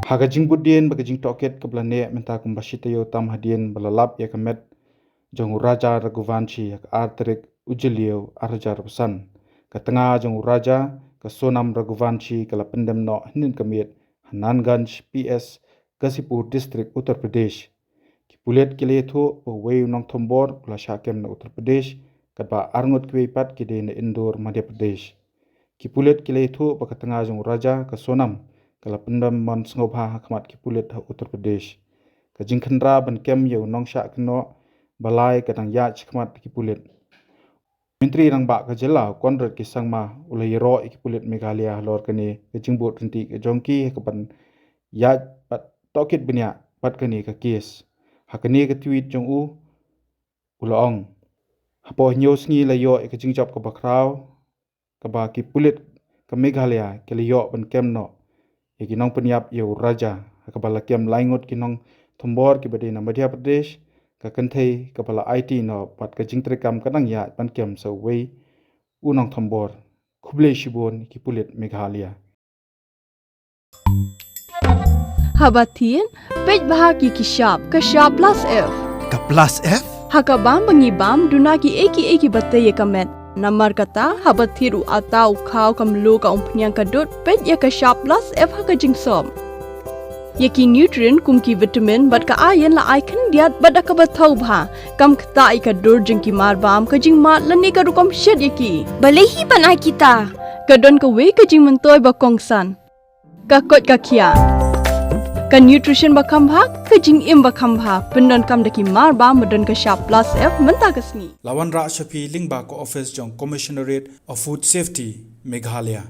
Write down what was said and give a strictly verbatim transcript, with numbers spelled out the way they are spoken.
Ha ka jingbud dien bad ka jingtohkit kaba la neh mynta kumba shi taïew tam hadien ba la lap ïa ka met jong u Raja Raghuvanshi ha ka ar tarik u Jylliew ar hajar arphew san, ka tnga jong u Raja, ka Sonam Raghuvanshi, ka la pyndem noh hynnin ka miet ha Nanganj P S, Ghazipur District, Uttar Pradesh. Ki pulit ki la ïathuh ba uwei u nongthombor u la shah kem na Uttar Pradesh, katba arngut kiwei pat ki dei na Indore, Madhya Pradesh. Ki pulit ki la ïathuh ba ka tnga jong u Raja, ka Sonam, ka la pyndem mon sngewbha ha khmat ki pulit ha Uttar Pradesh. Ka jingkhynra ban kem ïa u nongshah kynnoh ba lai ka dang ïaid shakhmat ki pulit. Myntri Rangbah ka jylla, u Conrad K Sangma, u la ïaroh ïa ki pulit Meghalaya halor kane ka jingbud ryntih ka jong ki ha kaban ïaid bad tohkit bniah bad kane ka kes. Ha kane ka tweet jong u, u la ong, hapoh hynñiew sngi la ïoh ïa ka jingjop kaba khraw kaba ki pulit ka Meghalaya ki la ïoh ban kem noh ïa ki nongpynïap ïa u Raja, ha kaba la kem lai ngut ki nongthombor kiba dei na Madhya Pradesh. Ka kynthei kaba la aiti noh bad ka jingtreikam ka dang ïaid ban kem sa uwei u nongthombor. Khublei shibun ki pulit Meghalaya. Haba thied, peit bha ïa ki shap, ka shap plus F. Ka plus F? Ha ka bam ba ngi bam, duna kiei kiei kiba tei ïa ka met. Namar kata, haba thied u atta, u khaw, ka mluh, ka umphniang, ka dud, peit ïa ka shap plus F ha ka jingsop. Ïa ki nutrient kum ki vitamin bad ka iron la ai khyndiat bad da kaba thaw bha. Kam ktah ïa ka dur jong ki marbam, ka jingmad lane ka rukom shet ïa ki. Balei hi ban ai kita? Ka don kawei ka jingmyntoi ba kongsan. Ka koit ka khiah. Ka nutrition ba kham bha, ka jingim ba kham bha, pyndonkam da ki marbam ba don ka shap plus F mynta ka sngi. La wanrah sha phi lyngba ka office jong Commissionerate of Food Safety, Meghalaya.